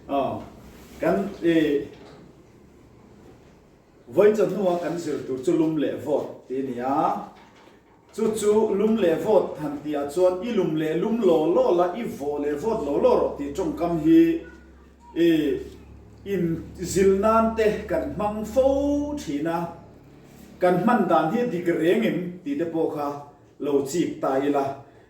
Aw, kan i vawi chawhnua kan zir tur chu lum leh vawt tih a ni a. Chu chu lum leh vawt han tihah chuan i lum leh lum law law la, i vawh leh vawt law law rawh tih tawngkam hi i in zil nan te kan hmang fo thin a. Kan hman dan hi dik reng em tih te pawh kha Lo chik ta ila,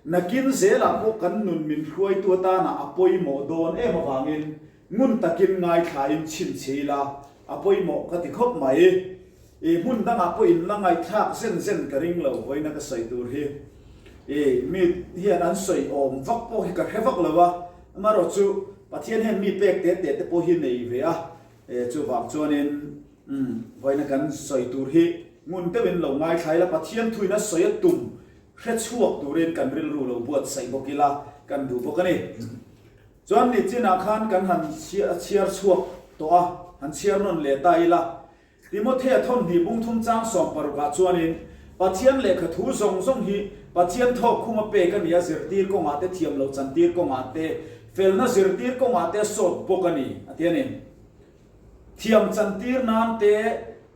nakin zelah pawh kan nun min hruaitu atana a pawimawh dawn em avangin ngun takin ngaithlain chhinchhe ila a pawimawh ka ti khawp mai. I hmun dangah pawh in la ngaihthlak zen zen ka ring lo vawiina ka sawi tur hi. I mi hian an sawi awm vak pawh hi ka hre vak lo a, amaherawh chu Pathian hian mi pek te te te pawh hi nei ve a, chuvang chuanin vawiina kan sawi tur hi Ngun deuhin lo ngaithla ila, Pathian thuin a sawi a tum hre chhuak turin kan rilru lo buatsaih bawk ila kan duh bawk a ni. Chuan nichinah khan kan han chhiar chhuak tawh a, han chhiar nawn leh ta ila, Timothea thawmhnih bungthum chang sawmparukah chuanin Pathian lehkha thu zawng zawng hi Pathian thawk khuma pek a ni a, zirtir kawngah te, thiam loh chantir kawngah te, felna zirtir kawngah te a sawt bawk a ni, a ti a ni. Thiam chantir nan te,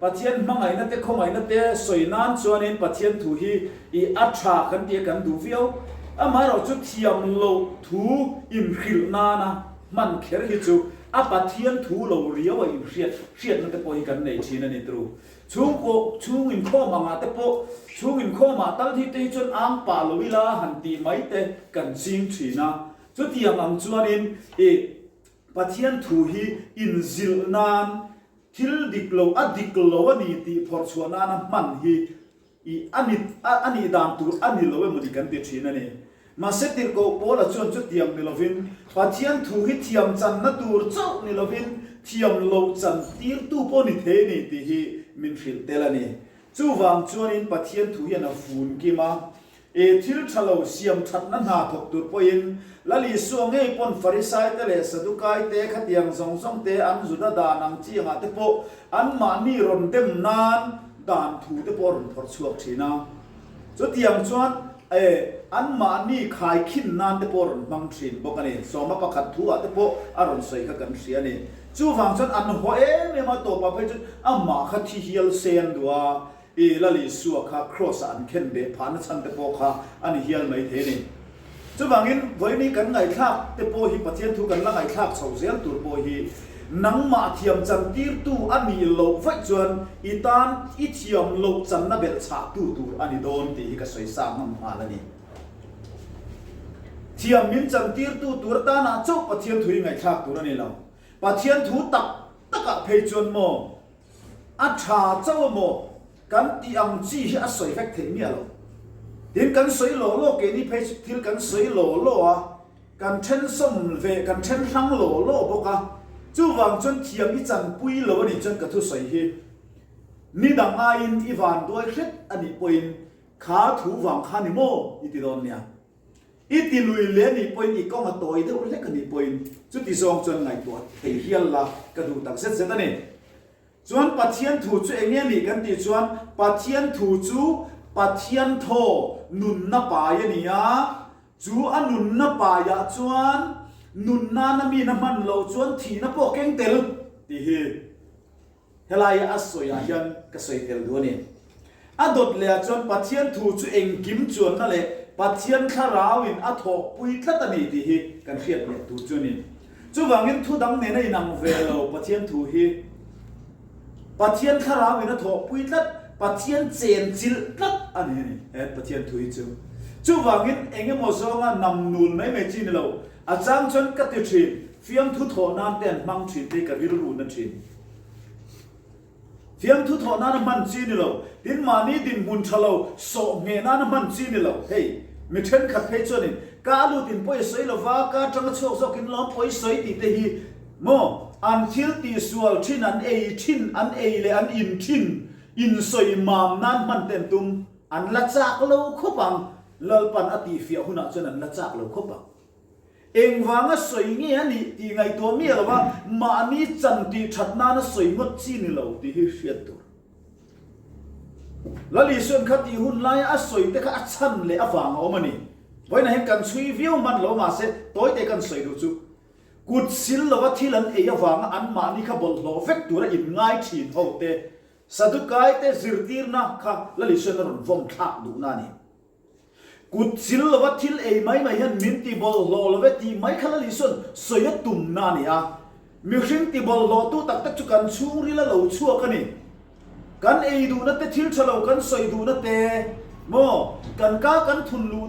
Pathian hmangaihna te, khawngaihna te sawi nan chuanin Pathian thu hi i a tha kan tih a kan duh viau. Amaherawh chu thiam loh thu inhrilh nana hman kher hi chu a Pathian thu lo riau a inhriat hriatna te pawh hi kan nei thin a ni tru. Chhungkaw chhung inkhawm angah te pawh chhung inkhawmah tal hi te hi chuan ang pah lo ila han tih mai te kan ching thin a. Chutiang ang chuanin i Pathian thu hi inzilh nan, thil dik lo a dik lo a ni tih phawrh chhuah nana hman hi i a ni a nih dan tur a ni lo emawni kan ti thin a ni. Mahse tirhkoh Paula chuan chutiang ni lovin Pathian thu hi thiam channa tur chauh ni lovin thiam loh chan tirtu pawh ni thei a ni tih hi min hrilh tel a ni. Chuvang chuanin Pathian thu hian a fun kim a, I thil tha lo siam thatna hna thawk tur pawhin Lal Isua ngei pawn Farisai te leh Sadukai te khatiang zawng zawng te an Juda dan ang chi angah te pawh anmahni rawn dem nan dan thu te pawh a rawn phawrh chhuak thin a. Chutiang chuan e anmahni khaikhin nan te pawh a rawn hmang thin bawk a ni. Sawma pakhat thu ah te pawh a rawn sawi kha kan hria a ni. Chuvang chuan an haw em em a, tawpah phei chuan amah kha thi hial se an duh a. I Lal Isua kha Kraws-ah an khen beh phahna chhan te pawh kha a ni hial mai thei a ni. Chuvangin, vawiini kan ngaihthlak te pawh hi Pathian thu kan la ngaihthlak chho zel tur pawh hi nangmah thiam chantirtu a nih loh vaih chuan i tan i thiam loh channa belh chhahtu tur a ni dawn tih hi ka sawi sa ngam nghal a ni. Thiam min chantirtu tur atanah chauh Pathian thu hi ngaihthlak tur a ni lo. Pathian thu tak takah phei chuan maw A tha chauh a maw? Kan tih ang chi hi a sawi vek theih miah lo. Tin, kan sawi law law, keini phei chu thil kan sawi law law a, kan then sawm ve, kan then hrang law law bawk a. Chuvang chuan thiam i chanpui lo a nih chuan ka thusawi hi ni dang aiin i van duai hret a nih pawhin kha thu vang kha ni maw i ti dawn nia. I ti lui leh a nih pawhin i kawng a tawi deuh hlek a nih pawhin chuti zawng chuan ngaihtuah thei hial la ka duh tak zet zet a ni. Chuan Pathian thu chu eng nge nih kan tih chuan Pathian thu chu Pathian thaw nunna pai a ni a, chu a nunna paiah chuan nunnana mina hman loh chuan thihna pawh keng tel tih hi. Helai a sawiah hian ka sawi tel duh a ni. A dawt lehah chuan Pathian thu chu engkim chuanna leh Pathian thlarauin a thawhpui tlat a ni tih hi kan hriat leh tur chu a ni. Chuvangin thu dang nena inang ve lo Pathian thu hi Pathian thlarauin a thawhpui tlat, Pathian chenchilh tlat a ni a ni he Pathian thu hi chu. Chuvangin engemaw zawnga namnul mai mai chi ni lo, a chang chuan ka ti thin, fiamthu thawh nan te an hmang thin te hi ka rilru na thin. Fiamthu thawh nana hman chi ni lo, tin mahni dinhmun tha lo sawh ngheh nana hman chi ni lo. Hei, mi thenkhat phei chuanin ka lutin pawi a sawi lova, ka atanga chhuak zawkin lawm pawi sawi tih te hi maw an thil tihsual thin, an ei thin, an ei leh an in thin, insawi mam nan hman te an tum, an la chak lo khawp ang, Lalpan a tihfiah hunah chuan an la chak lo khawp ang. Engvanga sawi nge a nih tih ngaihtuah miah lo va, mahni chan tih that nana sawi ngawt chi ni lo tih hi hriat tur. Lal Isuan kha tih hun laia a sawi te kha a chhan leh avang a awm a ni. Vawiinah hian kan chhui viau hman lo mahse tawite kan sawi duh chu. Kut sil lova thil an ei avanga anmahni kha bawlhhlawh vek tura inngai thin ho te, Sadukai te zirtirna kha Lal Isuan a rawn vawm thlak duhna a ni. Kut sil lova thil ei mai mai hian min ti bawlhhlawh love tih mai kha Lal Isuan sawi a tumna a ni a. Mihring ti bawlhhlawhtu tak tak chu kan chhungril a lo chhuak a ni. Kan ei duhna te, thil tha lo kan sawi duhna te, maw, kan ka kan thun luh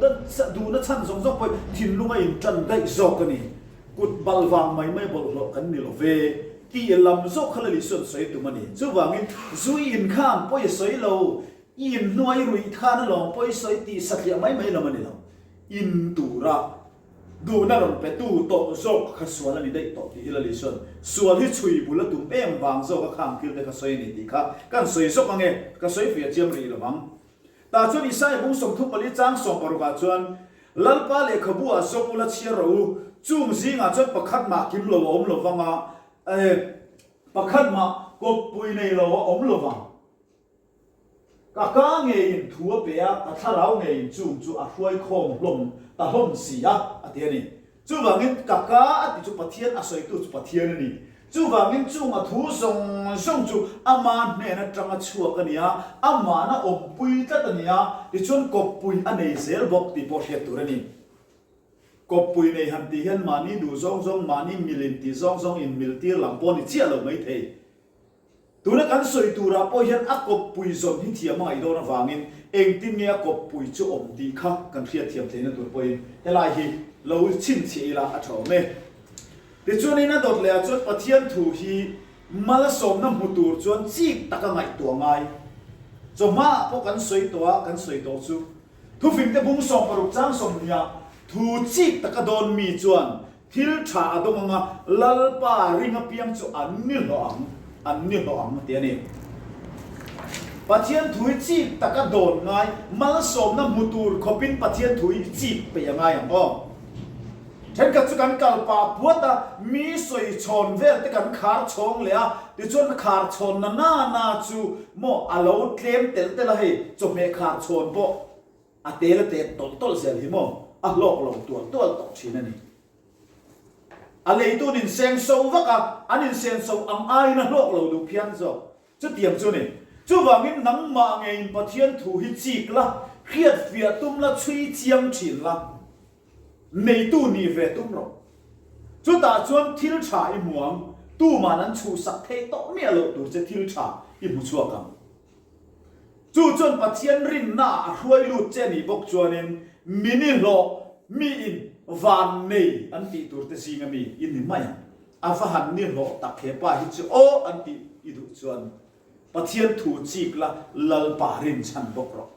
duhna chhan zawng zawng pawhin thinlung a intan daih zawk a ni. Kut bal vang mai mai bawlhhlawh kan ni lo ve tih lam zawk kha Lal Isuan sawi tum a ni. Chuvangin, zu i inkhan pawi sawi lo, i inhnuai ruih khan alawm pawi sawi tih satliah mai mai lam a ni lo. In tura Duhna rawn petu tawh zawk kha sual a ni daih tawh tih hi Lali chuan sual hi chhui bul a tum em vang zawk a khang thil te kha sawi a ni tih kha kan sawi zawk ang e, ka sawi fiah chiam rih lo vang. Tah chuan Isaiah bung 34 chang 60 ah chuan, Lalpa lehkhabu ah zawk ula chhiar rawh u, chung zingah chuan pakhat mah kim lo a awm lo vang a, eh, pakhat mah kawppui nei lo a awm lo vang. Ka ka ngeiin thu a pe a, ka thlarau ngeiin chung chu a hruai khawm hlawm ta hlawm si a, a ti a ni. Chuvangin ka ka a ti chu Pathian, a sawitu chu Pathian a ni. Chuvangin chung a thu zawng zawng chu ama hnen atanga chhuak a ni a, amahna awmpui tlat a ni a, tichuan kawppui a nei zel bawk tih pawh hriat tur a ni. Kawppui nei han tih hian mahni duh zawng zawng, mahni mil intih zawng zawng inmiltir lam pawh a ni chiah lo maithei. Tuna kan sawi turah pawh hian a kawppui zawn hi thiam a ngaih dawn avangin engtin nge a kawppui chu awm tih kha kan hriatthiam theihna tur pawhin helai hi lo chhinchhiah ila a tha awm e. Tichuanin a dawt lehah chuan Pathian thu hi malsawmna hmu tur chuan chik taka ngaihtuah ngai. Chawhmaah pawh kan sawi tawh a, kan sawi tawh chu thufingte bung 60 chang 20 thu chik taka dawn mi chuan Thil tha a dawng anga Lalpa ring apiang chu an ni hlawh ang, an ni hlawh ang ti a ni. Pathian thu hi chik taka dawn ngai, malsawmna hmu tur khawpin Pathian thu hi chik peih a ngai ang aw. Thenkhat chu kan kal pah puat a, mi sawi chhawn vel te kan khar chhawng leh a, tichuan khar chhawn na na na chu maw a lo tlem telh telh a hei, chawhmeh khar chhawn pawh. A tel a tet tawlh tawlh zel hi maw a hlawk lo tual tual tawh thin a ni. A leitu an inseng so vak a, an insen so ang aiin a hlawk lo duh phian zawk. Chutiang chu a ni. Chuvangin nangmah ngeiin Pathian thu hi chik la, hriatfiah tum la, chhui chiang thin la, neitu nih ve tum rawh. Chutah chuan thil tha i hmu ang, tuman an chhuhsak theih tawh miah loh tur che thil tha i hmu chhuak ang. Chu chuan Pathian rinna ah a hruai lut che nih bawk chuanin mini hlawh miin van nei an tih tur te zinga mi i ni mai ang. A va han ni hlawh tak he pa hi chu aw an tih i duh chuan Pathian thu chik la Lalpa rinchhan bawk rawh.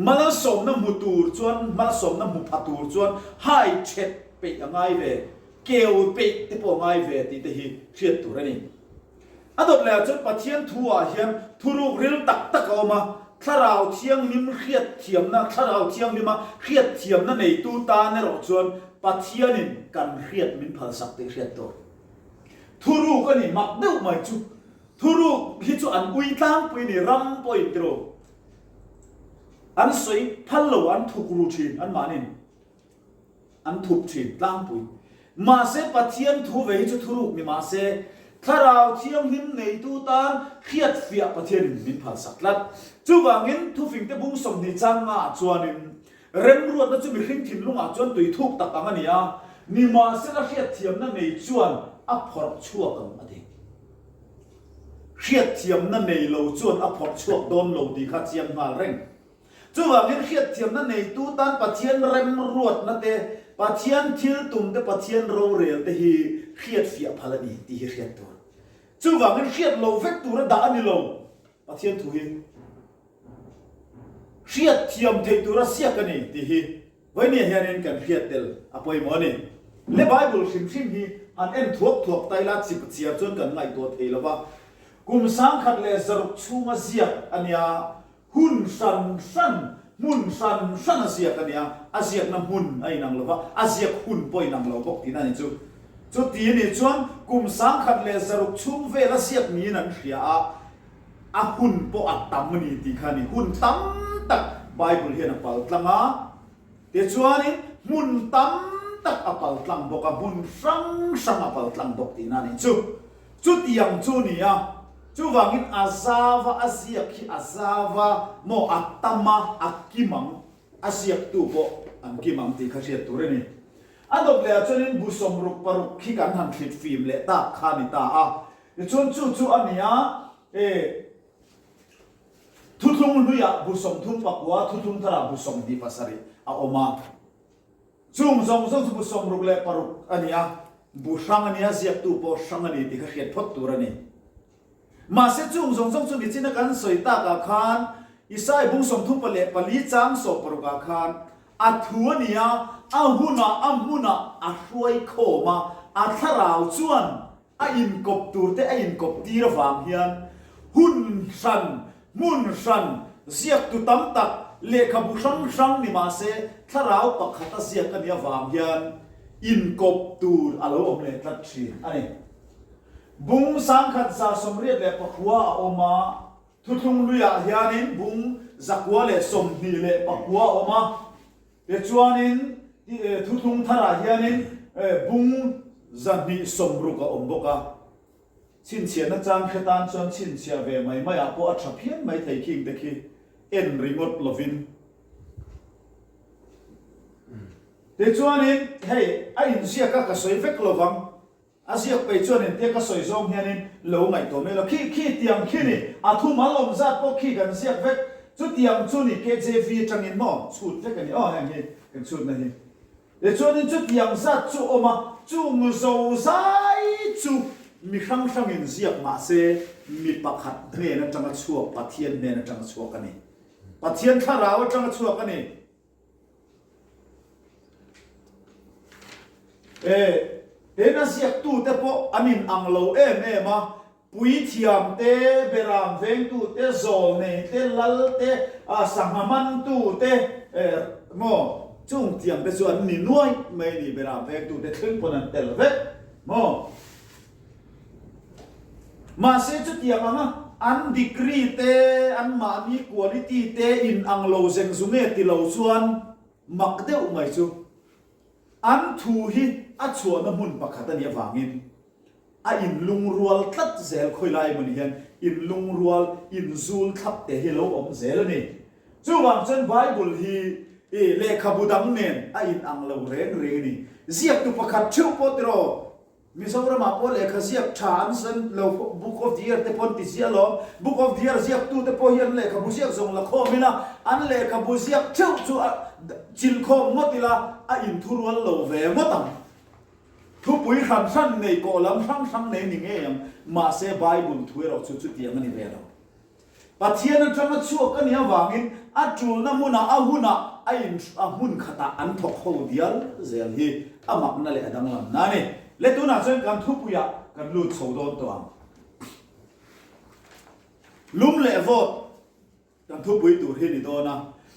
Malsawmna hmu tur chuan malsawmna hmu pha tur chuan hai thet peih a ngai ve, keu peih te pawh a ngai ve tih te hi hriat tur a ni. A dawt lehah chuan Pathian thu ah hian thuruk ril tak tak a awm a, Thlarau Thianghlim hriatthiamna, Thlarau Thianghlima hriatthiamna neitu tan erawh chuan Pathianin kan hriat min phalsak tih hriat tur. Thuruk a ni mak deuh mai chu. Thuruk hi chu an ui tlangpui a ni, ram pawhin tiraw an sawi phal lo, an thuk ru thin anmahniin. An thup thin tlangpui. Mahse Pathian thu ve hi chu thuruk ni mahse Thlarau Thianghlim neitu tan hriatfiah Pathianin min phalsak tlat. Chuvangin thufingte bung 20 chang ngaah chuanin remruatna chu mihring thinlungah chuan tui thuk tak ang a ni a, nimahsela hriatthiamna nei chuan a phawrh chhuak ang a ti. Hriatthiamna nei lo chuan a phawrh chhuak dawn lo tih kha chiang nghal reng. Chuvangin hriatthiamna neitu tan Pathian remruatna te, Pathian thil tum te, Pathian rorel te hi hriatfiah phal a ni tih hi hriat tur. Chuvangin hriat lo vek tura dah a ni lo. Pathian thu hi hriatthiam theih tura siak a ni tih hi Vawinia hianin kan hriat tel a pawimawh a ni. Le Bible hrim hrim hi han en thuak thuak ta ila chip chiar chuan kan ngaihtuah thei lo va. Kum 1600 chhunga ziak a nia. Hun hran hran, hmun hran hran a ziak a nia, a ziakna hmun a inang lo va, a ziak hun pawh inang lo bawk tihna a ni chu. Chuti a nih chuan kum 1600 chhung vel a ziak niin an hria a, a hun pawh a tam a ni tih kha a ni. Hun tam tak Bible hian a pal tlang a, tichuanin hmun tam tak a paltlang bawk a, hmun hrang hrang a paltlang bawk tihna a nih chu. Chutiang chu ni a, chuvangin a zava a ziak hi a zava maw a tam a, a kim ang, a ziaktu pawh an kim ang tih kha hriat tur a ni. A dawp lehah chuanin bu 66 khi kan han thlit fim leh tak kha a ni ta a, tichuan chu chu a ni a, e. Thuthlung hluiah bu 39, thuthlung tharah bu 27 a awm a. Chung zawng zawng chu bu 66 a ni a, bu hrang a nia, ziaktu pawh hrang a ni tih kha hriat phawt tur a ni. Mahse chung zawng zawng chu nichina kan sawi takah khan Isai bung 34 chang sawmparukah khan a thu a ni a, a hunah a hmunah a hruai khawm a, a thlarau chuan A inkawp turte a inkawp tir avang hian hun hran, hmun hran, ziaktu tam tak, lehkhabu hrang hrang ni mah se thlarau pakhata ziak a nih avang hian inkawp tur a lo awm leh tlat thin a ni. Bung 1189 a awm a, Thuthlung luiah hianin bung 129 a awm a, Tichuanin, thuthlung tharah hianin bung 260 a awm bawk a. Chhinchhiahna chang hre tan chuan chhinchhiah ve mai maiah pawh a tha phian mai thei khing te khi en ringawt lovin. Tichuanin, hei a inziak a ka sawi vek lovang. A ziak peih chuan entia ka sawi zawng hianin lo ngaihtuah mai lo. Khi khi tiang khi ni, a thumal awm zat pawh khi kan ziak vek. Chutiang chu ni KJV atangin maw chhut vek a ni aw heng hi kan chhutna hi. Tichuanin chutiang zat chu awm a, chung zo zai chu mi hrang hrangin ziak mahse mi pakhat hnen atanga chhuak Pathian hnen atanga chhuak a ni. Pathian thlarau atanga chhuak a ni. E, tena ziaktute pawh an in ang lo em em a, puithiam te, beram vengtu te, zawlnei te, lal te, sangha mantu te, e, maw, chung tiang te chu an ni nuai mai a ni, beram vengtu te thleng pawn an tel vek, maw. Mahse chutiang anga an degree te, an mahni quality te in ang lo zeng zu nge ti lo chuan mak deuh mai chu an thu hi a chhuahna hmun pakhat a nih avangin a inlungrual tlat zel khawilai emaw ni hian inlungrual, inzul thlap te hi lo awm zel a ni. Chuvang chuan Bible hi i lehkhabu dang nen a inang lo reng reng a ni. Ziaktu pakhat theuh pawh tiraw Mizoramah pawh lehkha ziak tha an san lo Book of the Year te pawh an ti ziah alawm. Book of the Year ziaktute pawh hi an lehkhabu ziak zawng la khawm ila, an lehkhabu ziak theuh chu a chilh khawm ngawt ila a inthurual lo ve ngawt ang. Thupui hran hran nei kawh lam hrang hrang nei ni ngei ang, mahse Bible thu erawh chu chutiang a ni ve lo. Pathian atanga chhuak a nih avangin a tulna hmunah a hunah a in a hmun khatah an thawk ho dial zel hi a makna leh a danglamna a ni. Le tunah chuan kan thupuiah kan lut chho dawn tawh ang. Lum leh vawt kan thupui tur hi ni dawn a.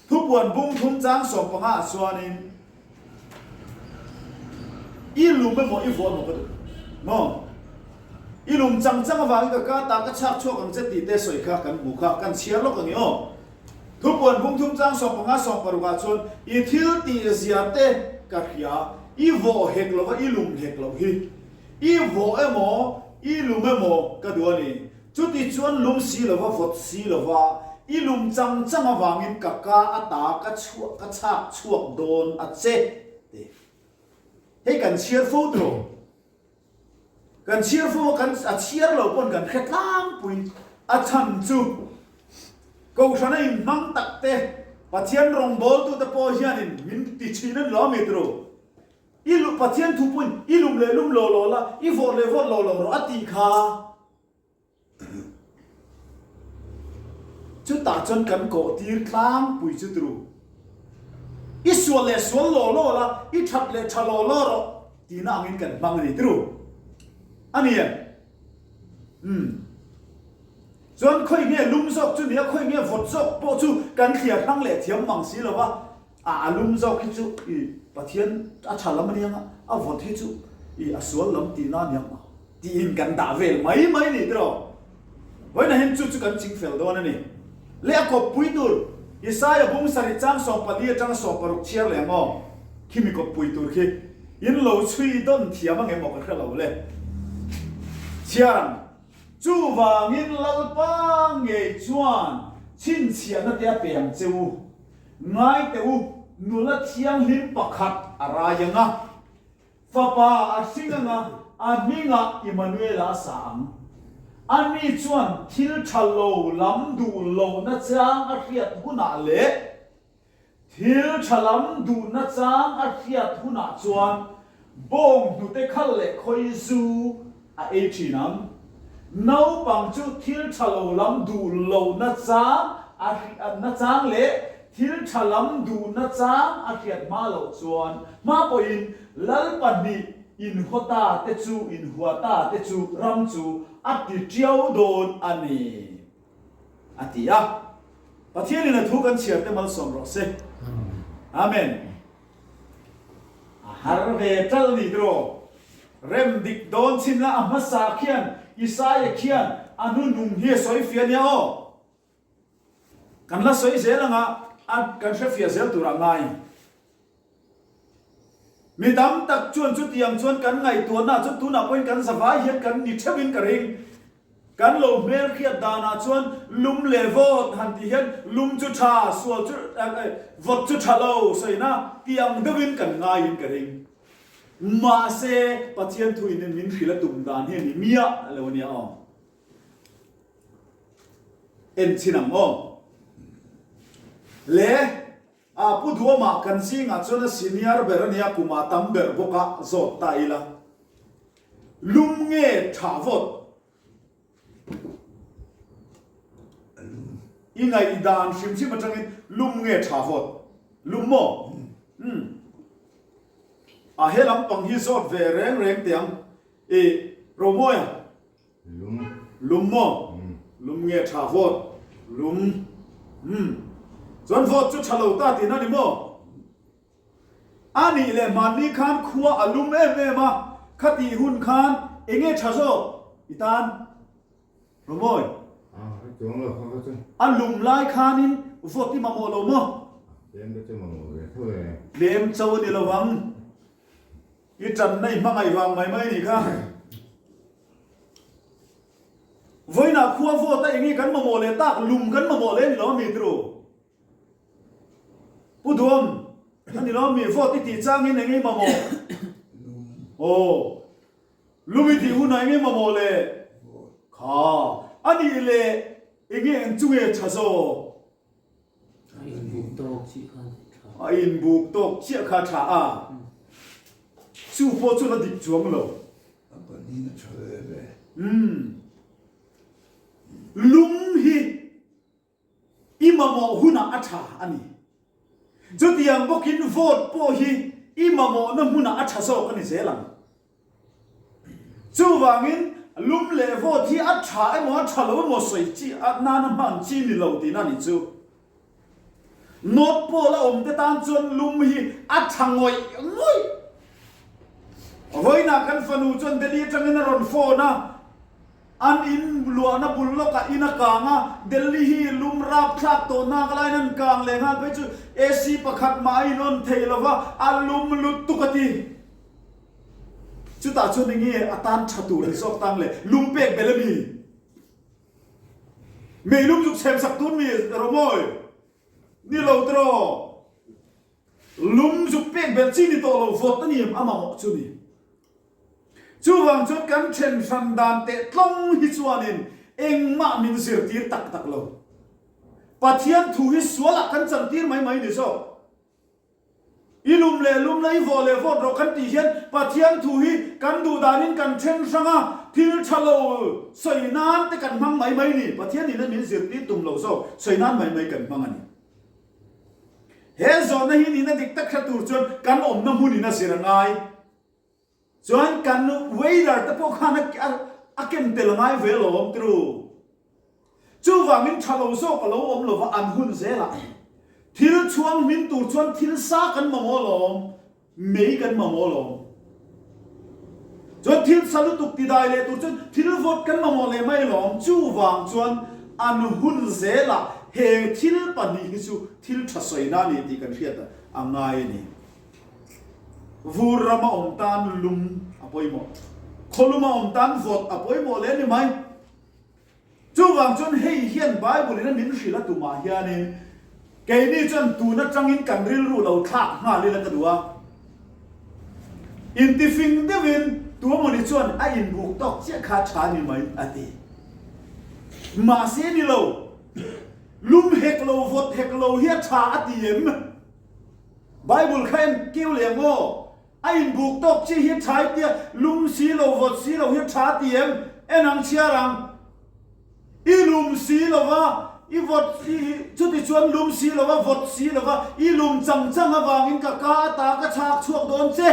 Thupuan bung thum chang 15 ah chuanin I lum emaw i vawh emaw ka duh maw? I lum chang chang avangin ka ka ta ka chhak chhuak ang che tih te sawi kha kan hmu kha kan chhiar lawk ang i aw. Thupuan bung thum chang 15 16 ah chuan i thil tih zia te ka hria i vawh hek lova i lum hek loh hi. I vawh emaw i lum emaw ka duh a ni. Chuti chuan lum si lova vawt si lova i lum chang chang avangin ka ka ata ka chhuah ka chhak chhuak dawn a che ti. Hei kan chhiar fo tawh. Kan chhiar fo a kan a chhiar lo pawn kan hre tlangpui a chhan chu Kohhran a inhmang tak te Pathian rawngbawltute pawh hianin min ti thin a ni lo a mi turu. I lu Pathian thu pawhin i lum leh lum lo lo la, i vawt leh vawt lo lo rawh a tih kha. Chutah chuan kan kawh tir tlangpui chu turu. I sual leh sual law law la, i that leh tha law law rawh tihna angin kan hmang a ni turu. A ni em? Umm. Chuan khawi nge lum zawk chu nia, khawi nge vawt zawk pawh chu kan thliar hrang leh thiam mang si lo va. A a lum zawk hi chu i Pathian a tha lam a niang a, a vawt hi chu i a sual lam tihna a niang a tiin kan dah vel mai mai a ni tiraw. Vawiinah hian chu chu kan ching fel dawn a ni. Leh a kawppui tur Isaia bung sarih chang 14 atanga 16 chhiar leh ang aw, khimi kawppui tur khi. In lo chhui dawn thiam ang em aw ka hre lo le. Chhiar ang. Chuvangin Lalpa ngei chuan chhinchhiahna te a pe ang che u. Ngai teh u, nula thianghlim pakhat a rai ang a, fapa a hring ang a, a hmingah Immanuela a sa ang. Ani chuan thil tha lo lam duh lohna chang a hriat hunah leh Thil tha lam duhna chang a hriat hunah chuan bawng hnute khal leh khawi zu a ei thin ang. Naupang chu thil tha lo lam duh lohna chang a hriatna chang leh thil tha lam duhna chang a hriat hma loh chuan hma pawhin Lal pahnih inhawta te chu inhuata te chu ram chu a ti tiau dawn a ni. A ti a. Pathianin a thu kan chhiar te malsawm rawh se. Amen. A har ve tal ni tiraw. Rem dik dawn chhin la a hmasa khian Isaia khian a hnu nung hi a sawi fiah nia aw. Kan la sawi zel anga a kan hre fiah zel turah ngai. Mi tam tak chuan chutiang chuan kan ngaihtuahna chu tunah pawhin kan zavai hian kan ni theuhin ka ring. Kan lo hmel hriat danah chuan lum leh vawt han tih hian lum chu tha, sual chu vawt chu tha lo sawina tih ang deuhin kan ngaiin ka ring. Mahse, Pathian thuin min hrilh a tum dan hi a ni miah lo a nia aw. En chhin ang aw. Le. A Pu Duama kan zingah chuan a senior ber a nia, kum a tam ber bawk a, zawt ta ila. Lum nge tha vawt? I ngaihdan hrim hrim atangin lum nge tha vawt? Lum maw? Umm. A he lampang hi zawt ve reng reng teh ang. I Romawia. Lum. Lum maw? Lum nge tha vawt? Lum. Umm. Chuan vawt chu tha lo ta tihna ni maw? A nih leh hmanni khan khua a lum em em a, khatih hun khan eng nge tha zawk i tan? Romawi. A, ka chuang lo kha ka chu. A lum lai khanin vawt i mamawh lo maw? Tlem te chu mamawh ve tho e. Tlem cho a ni lo ang. I tanna i hmangaih vang mai mai nih kha. Vawiinah khua vawt a enge kan mamawh leh tak lum kan mamawh leh a ni lo ami tru? Pu Duam, a ni lo ami vawt i tih changin enge i mamawh? Aw, lum i tih hunah enge i mamawh leh? Kha, a nih leh enge eng chu nge tha zawk? A inbuk tawk chiah kha tha. A inbuk tawk chiah kha tha a, chu pawh chu la dik chuang lo. A pahnihin a tha ve ve. Umm. Lung hi i mamawh hunah a tha a ni. Chutiang bawkin vote pawh hi i mamawhna hmunah a tha zawk a ni zel ang. Chuvangin, lum leh vawt hi a tha emaw a tha lo emaw sawi chi a nana hman chi ni lo tihna a nih chu. North Pole a awm te tan chuan lum hi a tha ngawih ngawih. Vawiinah kan fanu chuan Delhi atangin a rawn phone a, an in luahna bul lawkah in a kang a, Delhi hi lum rapthlak tawh nak laiin an kang leh nghal phei chu AC pakhat mah a in on thei lova, a lum lutuk a ti. Chutah chuan enge a tan tha tur ni zawk tang le lum pek bel a mi? Meilum zuk chhem sak tur mi Romawi ni lo tiraw? Lum zuk pek bel chi ni tawh lo vawt a ni em a mamawh chu ni. Chuvang chuan kan then hran dan teh tlawng hi chuanin engmah min zirtir tak tak lo. Pathian thu hi sualah kan chantir mai mai ni zawk. I lum leh lum la, i vawh leh vawt rawh kan tih hian Pathian thu hi kan duh danin kan then hrang a, thil tha lo sawi nan te kan hmang mai mai ni. Pathian in a min zirtir tum lo zawk sawi nan mai mai kan hmang a ni. He zawhna hi nihna dik tak hre tur chuan kan awmna hmunin a zir a ngai. Chuan kan weather te pawh khan a ken tel a ngai ve alawm tru. Chuvangin tha lo zawk a lo awm lova an hun zelah thil chhuang hmin tur chuan thil sa kan mamawh alawm, mei kan mamawh alawm. Chuan thil sa lutuk tidai leh tur chuan thil vawt kan mamawh leh mai alawm. Chuvang chuan an hun zelah heng thil pahnih hi chu thil tha sawina a ni tih kan hriat a ngai a ni. Vur rama awm tan lum a pawimawh. Khawluma awm tan vawt a pawimawh leh a ni mai. Chuvang chuan hei hian Bible in a min hrilh a tumah hianin keini chuan tun atangin kan rilru lo thlak nghal ila ka duh a. Intifing deuhin tuamawni chuan a inbuk tawk chiah kha tha ni mai a ti. Mahse ni lo, lum hek lo vawt hek lo hi a tha a ti em? Bible kha en keu leh ang aw. A inbuk tawk chi hi tha i tia, lum si lo vawt si lo hi tha ti em? En ang chhiar ang. I lum si lo va, i vawt i chuti chuan lum si lo va, vawt si lo va, i lum chang chang avangin ka ka ata ka chhak chhuak dawn che.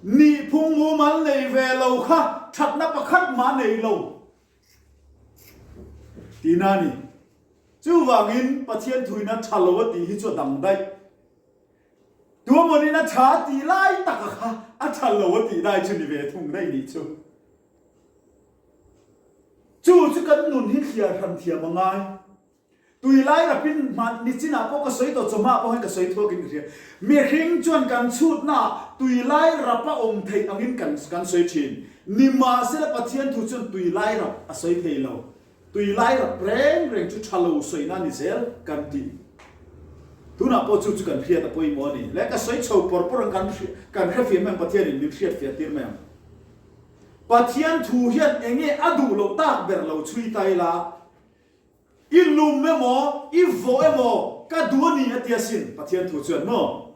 Nihphung mumal nei ve lo kha thatna pakhat mah nei lo. Tihna a ni. Chuvangin Pathian thuina tha lo a tih hi chu a dang daih. Tuamawnin a tha a tih lai taka kha a tha lo a tih dai chu ni ve thung daih nih chu. Chu chu kan nun hi thliar hran thiam a ngai. Tui lai rapin hman nichinah pawh ka sawi tawh chawhma pawh hian ka sawi thuakin ka hria. Mihring chuan kan chhutnaah tui lai rap a awm theih angin kan kan sawi thin. Nimahsela Pathian thu chuan tui lai rap a sawi thei lo. Tui lai rap reng reng chu tha lo sawina ni zel kan ti. Tunah pawh chu chu kan hriat a pawimawh a ni. Le ka sawi chho pawr pawr ang kan kan hrefiah mai ang Pathianin min hriatfiah tir mai ang. Pathian thu hian enge a duh loh tak ber lo chhui ta ila. I lum emaw, i vawh emaw ka duh a ni a ti asin, Pathian thu chuan maw?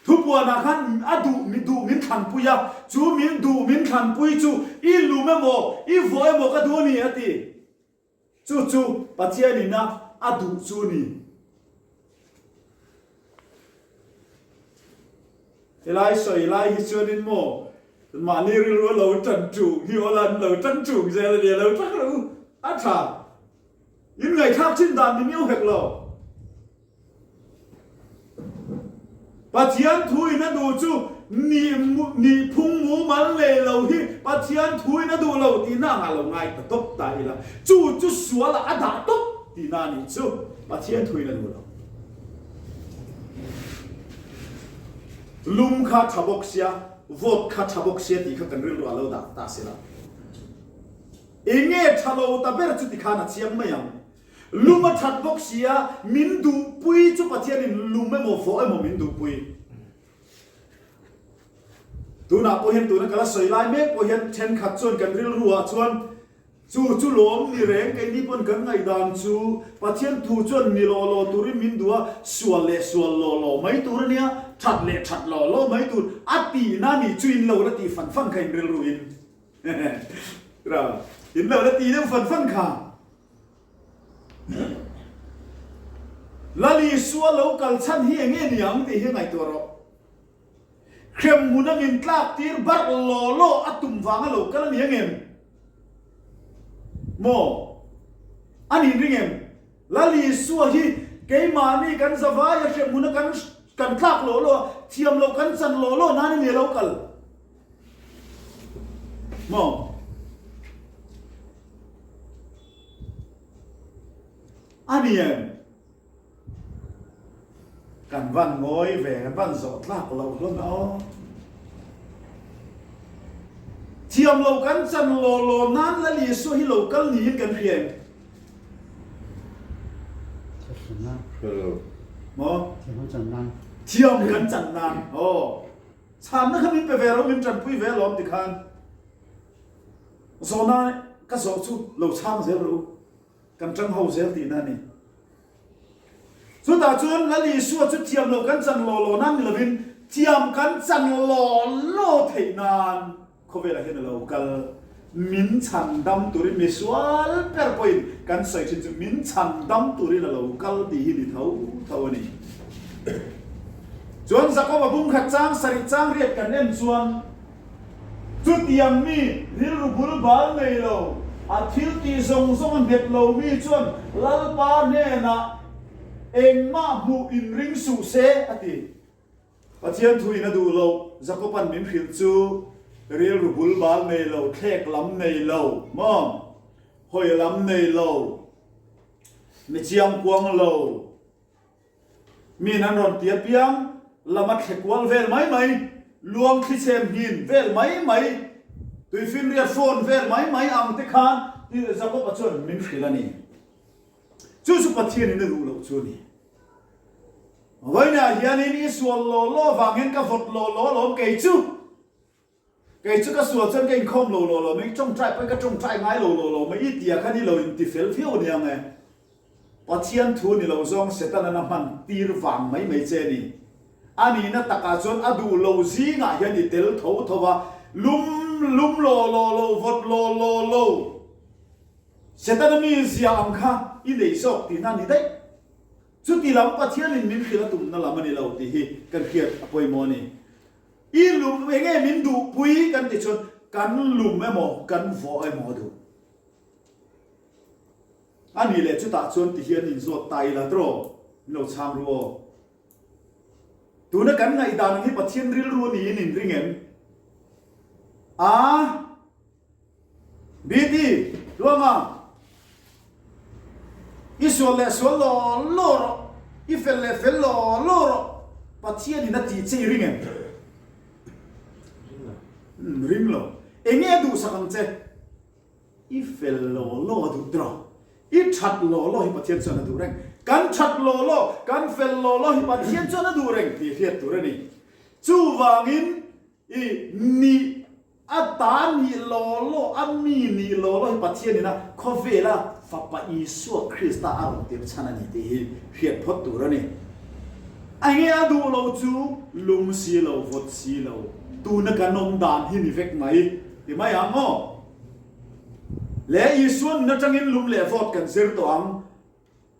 Thupuanah khan a duh mi duh min thlanpui a, chu min duh min thlanpui chu i lum emaw, i vawh emaw ka duh a ni a ti. Chu chu Pathianin a a duh chu a ni. Helai sawi lai hi chuanin maw mahni rilru a lo tan ṭung hi aw la an lo tan ṭung zel a nia lo ṭang rawh u a ṭha in ngaihthlak chin dan ni miau hek lo. Pathian thu in a duh chu nih nih phung mumal nei lo hi Pathian thu in a duh lo tihna ang ah lo ngai ta tawp ta ila chu chu sual ah a dah tawp tihna a nih chu Pathian thu in a duh lo. Lum kha tha bawk sia, vawt kha tha bawk sia tih kha kan rilru a lo dah ta si lo. Eng nge tha lo ta ber chu tikhan a chiang mai ang. Lum a that bawk sia, min duhpui chu Pathianin lum emaw vawh emaw min duhpui. Tunah pawh hian tuna ka la sawi lai mek pawh hian thenkhat chuan kan rilru ah chuan Chu chu lawm ni reng, keini pawn kan ngaihdan chu Pathian thu chuan mi law law turin min duh a, sual leh sual law law mai tur a nia, that leh that law law mai tur a tihna nih chu in lo la tih fan fan kha in rilru in ra in lo la tih deuh fan fan kha. Lal Isua lo kal chhan hi eng nge ni ang tih hi ngaihtuah rawh. Hrem hmun a min tlak tir barh law law a tum vang a lo kal a ni ang em? Maw? A nih ring em? Lal Isua hi keimahni kan zavai a hrem hmun a kan kan tlak law law a, thiam loh kan chan law law nan a ni a lo kal. Maw? A ni em? Kan van ngawi ve, kan van zawh tlak loh hlawm a aw. Thiam lo kan chan law law nan Lal Isua hi lo kal niin kan hria em? Maw? Thiam kan chan nan. Thiam kan chan nan. Aw. Chhanna kha min pe ve rawh, min tanpui ve alawm tikhan. Zawhna ka zawh chu lo chhang zel rawh u. Kan tang ho zel tihna a ni. Chutah chuan Lal Isua chu thiam loh kan chan law law nan ni lovin thiam kan chan law law theih nan khawvelah hian a lo kal. Min chhan dam turin mi sual ber pawhin kan sawi thin chu min chhan dam turin a lo kal tih hi ni tho tho a ni. Chuan Jakoba bungkhat chang sarih chang riat kan en chuan Chutiang mi rilru bul bal nei lo, a thil tih zawng zawng a nghet lo mi chuan Lalpa hnenah engmah hmuh inring suh se, a ti. Pathian thuin a duh loh, Jakoban min hrilh chu rilru bul bal nei lo, thlek lam nei lo, maw? Hawi lam nei lo, mi chiangkuang lo. Miin an rawn ti apiang lama thle kual vel mai mai, luang thlichhem hnin vel mai mai, tuifinriat fawn vel mai mai ang te khan Jakob-a chuan min hrilh a ni. Chu chu Pathianin a duh loh chu a ni. Vawiinah hianin i sual law law vang hian ka vawt law law alawm kei chu. Kei chu ka sual chuan ka inkhawm lo law law mai, tawngtai pawhin ka tawngtai ngai lo law law mai, i tia khan i lo inti fel viau a niang e. Pathian thu ni lo zawng Setanan a hman tir vang mai mai che a ni. A nihna takah chuan a duh lo zingah hian i tel tho tho a, lum lum law law lo, vawt law law lo. Setana mizia ang kha i nei zawk tihna a ni daih. Chuti lam Pathianin min hrilh a tumna lam a ni lo tih hi kan hriat a pawimawh a ni. I lum enge min duhpui kan ti chuan kan lum emaw kan vawh emaw a duh. A nih leh chutah chuan ti hian inzawt ta ila tiraw min lo chhang ru aw. Tuna kan ngaihdan ang hi Pathian rilru niin in ring em? A. BT, Tluanga, i sual leh sual law law rawh, i fel leh fel law law rawh, Pathianin a tih che i ring em? Ring lo. Umm, ring lo. Enge a duhsak ang che? I fel law law a duh tiraw? I that law law hi Pathian chuan a duh reng. Kan that law law, kan fel law law hi Pathian chuan a duh reng tih hriat tur a ni. Chuvangin i nih A ta nih law law, a mi nih law law hi Pathianin a khawvela Fapa Isua Krista a rawn tir chhan a ni tih hi hriat phawt tur a ni. Enge a duh lo chu lum si lo, vawt si lo, tuna kan awm dan hi ni vek mai ti mai ang aw. Le Isua nun atangin lum leh vawt kan zir tawh ang.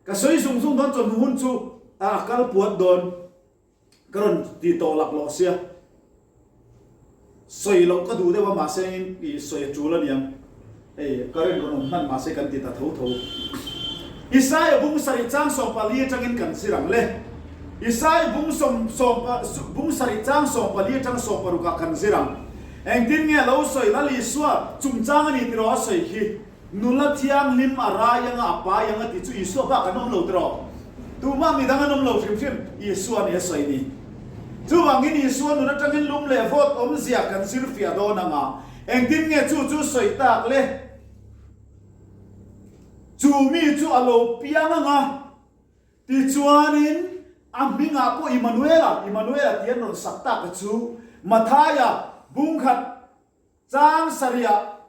Ka sawi zung zung dawn chawhnu hun chu a kal puat dawn. Ka rawn ti tawh lak lawh sia. Sawi loh ka duh deuh a mahse in i sawi a tul aniang. Hei current rawn awm hman mahse kan ti ta tho tho. Isaiah bung sarih chang 14 atangin kan zir ang le. Isaiah bung sawm sawm bung sarih chang 14 atang 16 ah kan zir ang. Engtin nge lo sawi Lal Isua chungchang a ni tiraw a sawi khi. Nula thianghlim a rai anga a pai anga tih chu Isua bak an awm lo tiraw? Tumah midang an awm lo hrim hrim, Isua nih a sawi ni. Chuvangin Isua nun atangin lum leh vawt awmzia kan zir fiah dawn anga engtin nge chu chu sawi tak le? Chu mi chu a lo piang anga tichuanin a hmingah pawh Immanuela, Immanuela tih an rawn sak tak a chu Mathaia bungkhat chang sarihah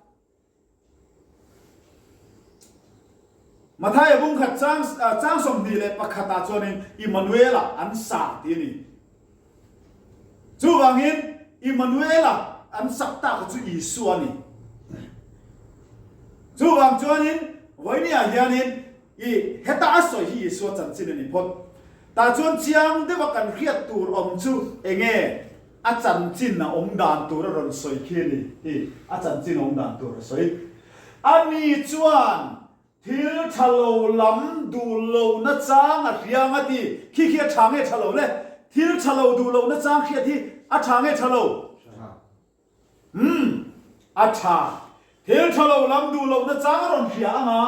Mathaia bungkhat chang chang 21 ah chuanin Immanuela an sa tih a ni. Chuvangin Immanuela an sak tak chu Isua a ni. Chuvang chuanin vawinia hianin i heta a sawi hi Isua chanchin a ni phawt. Tah chuan chiang deuha kan hriat tur awm chu enge? A chanchin a awm dan tur a rawn sawi khi a ni hi, a chanchin a awm dan tur a sawi. A ni chuan thil tha lo lam duh lo na chang a hria ang a ti. Khi khi a tha nge tha lo le? Thil tha lo duh lo na chang hriat hi a tha nge tha lo? Umm, a tha. Thil tha lo lam duh lo na chang a rawn hria ang a,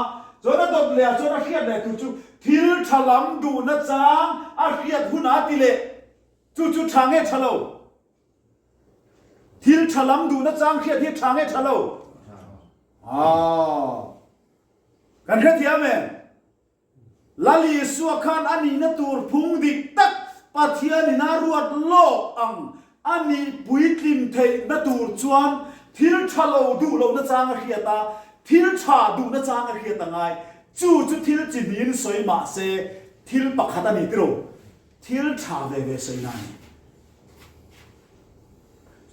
chuan a dawt leh ah chuan a hriat leh tur chu thil tha lam duh na chang a hriat hunah a ti leh. Chu chu tha nge tha lo? Thil tha lam duhna chang hriat hi tha nge tha lo? Aw. Kan hrethiam em? Lal Isua khan a nihna tur phung dik tak Pathianin a ruat lawk ang a nih puitlin theihna tur chuan thil tha lo duh lohna chang a hriat a, thil tha duhna chang a hriat a ngai. Chu chu thil chi hnihin sawi mah se thil pakhat a ni tiraw? Thil tha ve ve sawi na a ni.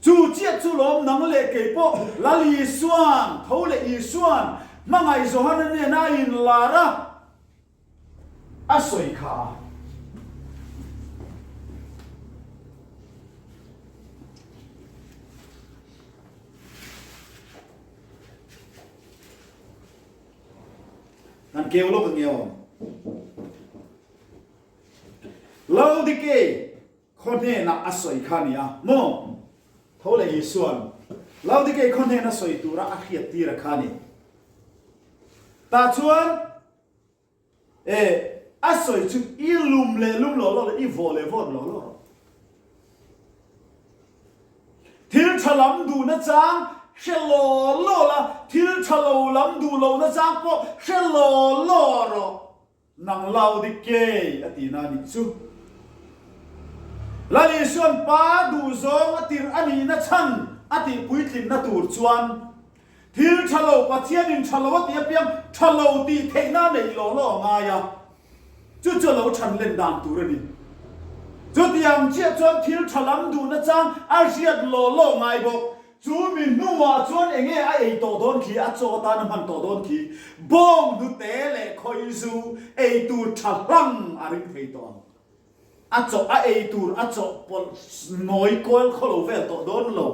Chu chiah chu lawm nang leh kei pawh Lal Isuan, tho leh Isuan, hmangaih Johana nena a inlar a, a sawi kha a. Kan keu lawk ang e aw. Laodikei khaw hnenah a sawi kha a ni a maw? Tho leh Isua'n Laodikei khaw hnena sawi tura a hriattir a kha a ni. Tah chuan e. A sawi chu i lum leh lum law law leh i vawh leh vawt law law rawh. Thil tha lam duh nachang hre law law la, thil tha lo lam duh lo nachang pawh hre law law rawh. Nang lau dik kei a tihna a nih chu. Lal Isuan Pa duhzawng a tirh a nihna chhan a tih puitlinna tur chuan thil tha lo Pathianin tha lo a tih apiang tha lo tih theihna a neih law law a ngai a, chu chu a lo chhan len dan tur a ni. Chutiang chiah chuan thil tha lam duhna chang a hriat law law ngai bawk. Chu mi hnuah chuan enge a ei tawh dawn khi, a chaw atan a hman tawh dawn khi, bawng hnute leh khawi zu ei tur tha hlang a ring thei tawh ang. A chaw a ei tur a chaw pawlh nawi kual khaw lo vel tawh dawn lo.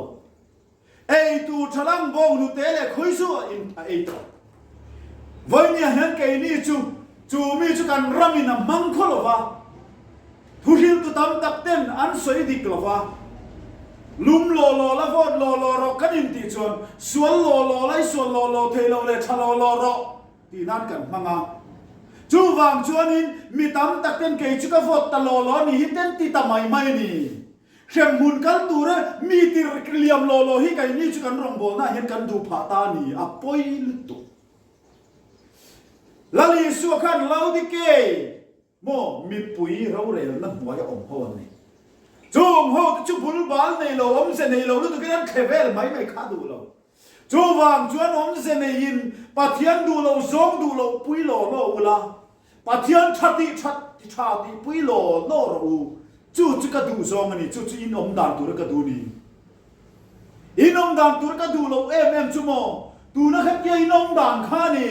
Ei tur tha hlang bawng hnute leh khawi zu a in a ei tawh. Vawinia hian keini chu chu mi chu kan ramin a hmang khaw lo va. Thuhriltu tam tak ten an sawi dik lo va, lum law law la vawt law law rawh kan intih chuan sual law law la i sual law law thei lo leh tha law law rawh tih nan kan hmang a. Chuvang chuanin mi tam tak ten kei chu ka vawt ta law law ni hi ten ti ta mai mai a ni. Hremhmun kal tura mi tir liam law law hi keini chu kan rawngbawlnaah hian kan duh phah ta a ni, a pawi lutuk. Lal Isua khan Laodikei Maw mipui rorelna hnuaia awm ho an ni. Chung ho te chu bul bal nei lo, awmze nei lo lutukin an thle vel mai mai kha duh lo. Chuvang chuan awmze neiin Pathian duh loh zawng duh loh pui law law ula, Pathian tha tih tha ti tha tih pui law law rawh u. Chu chu ka duh zawng a ni, chu chu in awm dan tura ka duh ni. In awm dan tura ka duh loh em em chu maw, tuna khatia in awm dan kha a ni.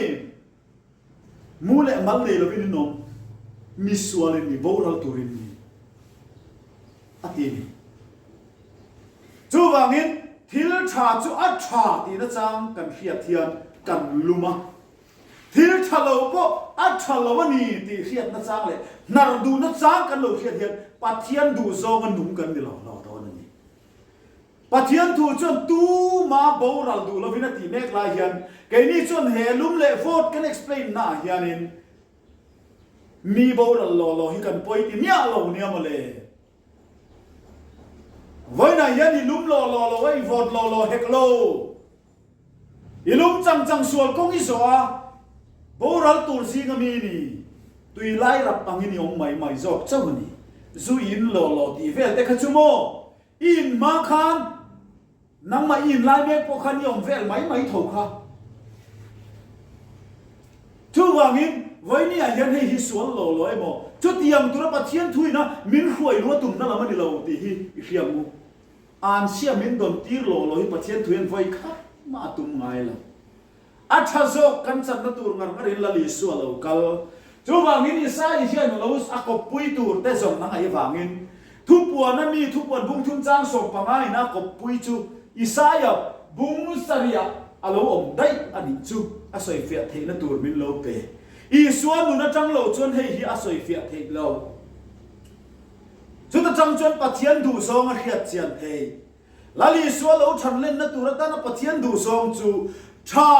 Mu leh mal nei lovin in awm, mi sualin mi boral turin ni, a ti a ni. Chuvangin thil tha chu a tha tihna chang kan hriat hian kan lum a, thil tha lo pawh a tha lo a ni tih hriatna chang leh hnar duhna chang kan lo hriat hian Pathian duhzawnga nung kan ni lo lo dawn a ni. Pathian thu chuan tuma boral duh lovin a tih mek lai hian keini chuan he lum leh vawt kan explain na ah hianin mi boral law law hi kan pawi ti miah lo nia mawle. Vawiinah hian i lum law law lo a, i vawt law law hek lo. I lum chang chang sual kawng i zawh a, boral tur zinga mi ni, tui lai rap angin i awm mai mai zawk chauh a ni. Zu in law law tih vel te kha chu maw? I in hma khan nangmah i in lai mek pawh khan i awm vel mai mai tho kha. Chuvangin, vawinia hian hei hi sual law law emaw, chutiang tura Pathian thuina min hruai luh a tumna lam a ni lo tih hi i hria ang u. Anchhia min dawn tir law law hi Pathian thu hian vawi khat mah a tum ngai lo. A tha zawk kan channa tur ngar ngarin Lal Isua lo kal. Chuvangin Isai hian lo a kawppui tur te zawn a ngaih avangin thupuana mi thupuan bung thum chang 15 in a kawppui chu Isaia bung sarihah a lo awm daih a nih chu a sawifiah theihna tur min lo pe. Isua nun atang lo chuan hei hi a sawifiah theih lo. Chuta tang chuan Pathian duhzawng a hriat chian thei. Lal Isua lo than lenna tur atana Pathian duhzawng chu tha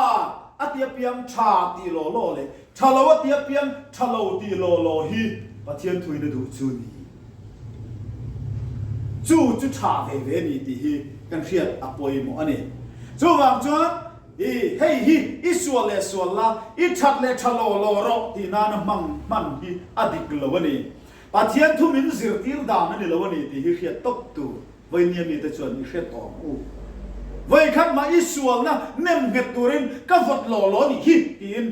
a ti apiang tha tih law law leh tha lo a ti apiang tha lo tih law law hi Pathian thuina duh chu ni. Chu chu tha ve ve ni tih hi kan hriat a pawimawh a ni. Chuvang chuan i hei hi i sual leh sual la, i that leh tha law law rawh tih nana hmang hman hi a dik lo a ni. Pathian thu min zirtir dan a ni lo a ni tih hi hriat tawp tur. Vawinia mite chuan i hre tawh ang u. Vawikhat mah i sualna nem nghet turin ka vawt law law nih hi tiin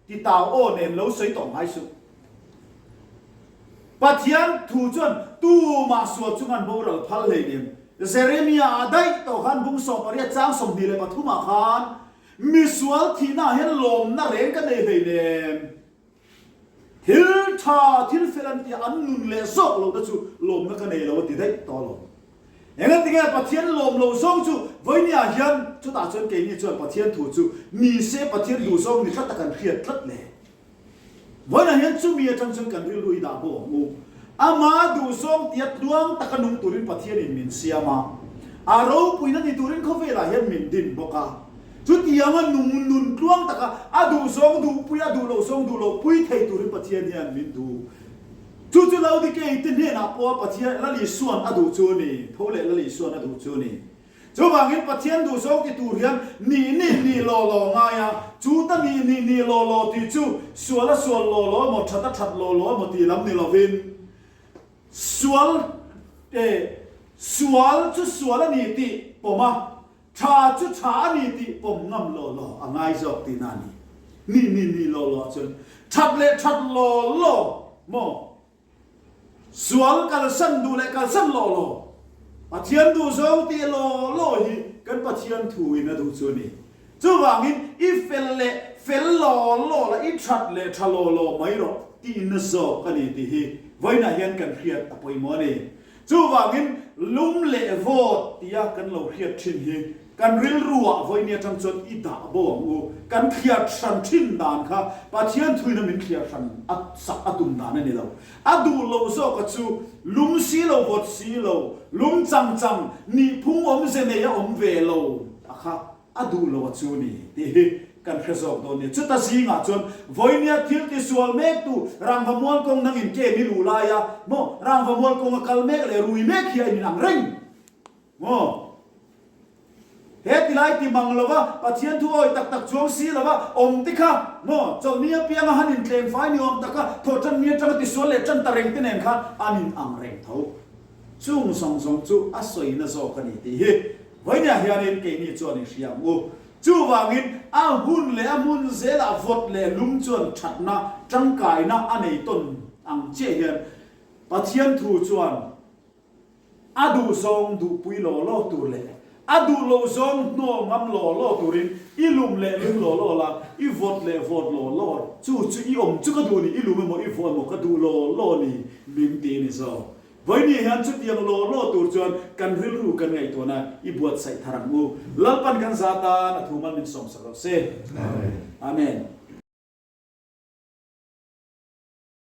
titau aw nen lo sawi tawh ngai suh. Pathian thu chuan tumah sual chunga an boral phal hleinem. Jeremia ah daih tawh khan bung 18 chang 23 ah khan misual thihna ah hian lawmna reng ka nei hleinem. Thil tha, thil fel an tia an nun leh zawk lohna chu lawmna ka nei lo a ti daih tawh lo. Engatinge Pathian lawm lo zawng chu vawinia hian chutah chuan keini chuan Pathian thu chu ni se Pathian duh zawng ni tlat a kan hriat tlat le. Vawiinah hian chumi atang chuan kan rilru i dah bawk ang u. Ama duhzawng tia tluang taka nung turin Pathianin min siam a, a ropuina ni turin khawvelah hian min din bawk a. Chutianga nung nun tluang taka a duhzawng duhpui, a duh loh zawng duh loh pui thei turin Pathian hian min duh. Chu chu Laodikei te hnenah pawh Pathian Lal Isuan a duh chu a ni, tho leh Lal Isuan a duh chu a ni. Chuvangin Pathian duhzawng ti tur hian nih nih nih law law ngai a, chu ta nih nih nih law law tih chu sual a sual law law emaw that a that law law emaw tih lam ni lovin sual eh sual chu sual a ni tih pawm a, tha chu tha a ni tih pawm ngam law law a ngai zawk tihna a ni. Nih nih nih law law chuan that leh that law law maw? Sual kalsan duh leh kalsan lawh law, Pathian duh zawng tih law law hi kan Pathian thu in a duh chu a ni. Chuvangin i fel leh fel law law la, i that leh tha law law mai rawh tihna zawk a ni tih hi vawiinah hian kan hriat a pawimawh a ni. Chuvangin lum leh vawt tia kan lo hriat thin hi Kan rilruah vawiin atang chuan i dah bo ang u. Kan thliar hran thin dan kha Pathian thuina min thliar hran a sak a tum dan a ni lo. A duh loh zawka chu lum si lo vawt si lo, lum chang chang, nihphung awmze nei a awm ve lo a kha a duh lo a chu ni tih hi kan hre zawk dawn nia. Chuta zingah chuan vawinia thil tisual mektu rangva mual kawng nangin kem i luh laia maw rangva mual kawnga kal mek leh rui mek hi a inang reng. Maw? He tilai ti mang lova Pathian thu awi tak tak chuang si lova awm te kha maw? Chawlhni apianga han intleng fai ni awm taka thawhṭan ni aṭanga tisual leh ṭan ta reng te nen khan an in ang reng tho. Chung zawng zawng chu a sawina zawk a ni tih hi vawinia hianin keini chuan i hria ang u. Chuvangin a hun leh a hmun zelah vawt leh lum chuan ṭhatna, ṭangkaina a nei tawn ang chiah hian Pathian thu chuan A duh zawng duhpui law law tur leh a duh loh zawng hnawl ngam law law turin i lum leh lum law law la, i vawt leh vawt law law, chu chu i awm chu ka duh ni, i lum emaw i vawh emaw ka duh law law ni min ti ni zawk. Vawiini hian chutiang law law tur chuan kan rilru kan ngaihtuahna i buatsaih thar ang u. Lalpan kan za tan a thu mal min sawmsak rawh se. Amen.